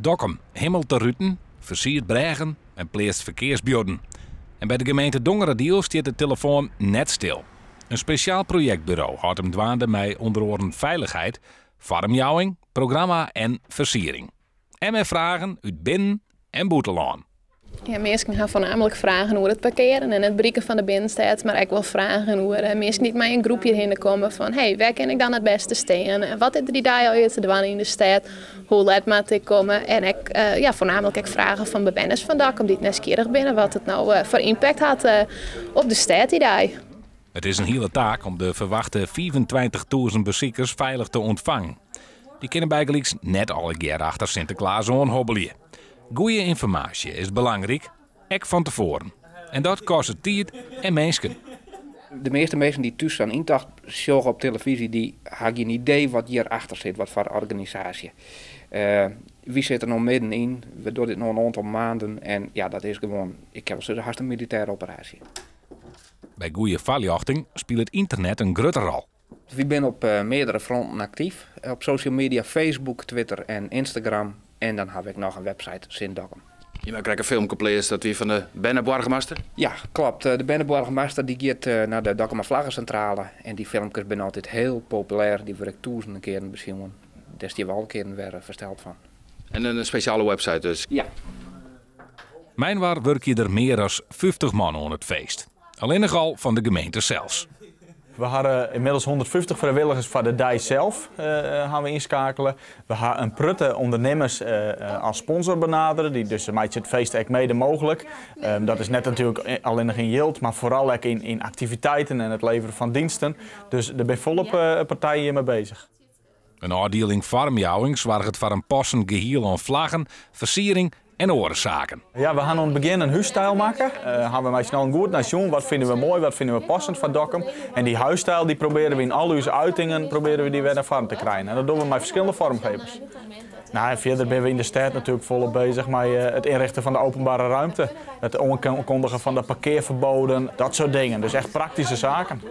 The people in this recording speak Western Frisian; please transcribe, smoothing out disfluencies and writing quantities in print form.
Dokkum himmelt de ruten, fersiert brêgen en pleatst ferkearsbuorden. En by de gemeente Dongeradiel stiet de telefoan net stil. In spesjaal projektburo hâldt him dwaande mei ûnder oaren feilichheid, foarmjouwing, programma en fersiering. En mei fragen út binnen en bûtenlân. Ja, minsken ha foarnaamlik fragen oer it parkearen en it berikken fan de binnenstêd, mar ek wol fragen oer eh, minsken dy't mei in groepje hinne komme fan hey, wêr kin ik dan it bêste stean? En wat is der dy dei allegear te dwaan yn de stêd? Hoe let moat ik komme? En ek, eh, ja, foarnaamlik ek fragen fan bewenners fan Dokkum dy't nijsgjirrich binne wat it no eh, foar impact hat op de stêd dy dei. It is in hiele taak om de ferwachte 25.000 besikers feilich te ûntfangen. Dy kinne bygelyks net allegear achter Sinteklaas oanhobbelje. Goede ynformaasje is belangryk, ek fan tefoaren. En dat kostet tiid en minsken. De measte minsken dy't thús sa'n yntocht sjogge op telefyzje, dy ha gjin idee wat hjirachter sit, wat foar organisaasje. Wy sitte der no middenyn, we dogge dit no in oantal maanden en ja, dat is gewoan, ik kin wol sizze, hast in militêre operaasje. By goede foarljochting spilet ynternet in grutte rol. Wy binne op meardere fronten aktyf, op social media, Facebook, Twitter en Instagram. En dan ha we ek noch in website, Sint Dokkum. Je makke krekt in filmke pleatst, dat wie fan de berneboargemaster? Ja, kloppet. De berneboargemaster dy giet nei de Dokkumer Vlaggencentrale en dy filmkes binne altyd hiel populêr. Dy wurde ek tûzenen kearen besjoen. Dêr stean we alle kearen wer fersteld fan. En in spesjale website dus? Ja. Mei-inoar wurkje der mear as 50 man oan it feest. Allinnich al fan de gemeente sels. We ha ynmiddels 150 frijwilligers foar de dei sels ha we ynskeakele. We ha in protte ûndernimmers as sponsor benadere, dy't dus meitsje it feest ek mede mooglik. Dat is net natuerlik allinnich yn jild, mar foaral ek yn aktiviteiten en it leverjen fan diensten. Dus der binne folop partijen hjirmei beuzich. In ôfdieling foarmjouwing soarget foar in passend gehiel oan flaggen, fersiering en oare saken. Ja, we ha oan it begjin in hússtyl makke. Ha we mei syn allen goed nei sjoen, wat fine we moai, wat fine we passend foar Dokkum. En dy hússtyl dy probearje we yn al ús uitingen probearje we dy wer nei foaren te krijen. En dat dogge we mei ferskillende foarmgevers. Nou, en fierder binne we yn de stêd natuerlik folop beuzich mei it ynrjochtsjen fan de openbare ruimte. It oankundigjen fan de parkearferboden, dat soart dingen. Dus echt praktyske saken.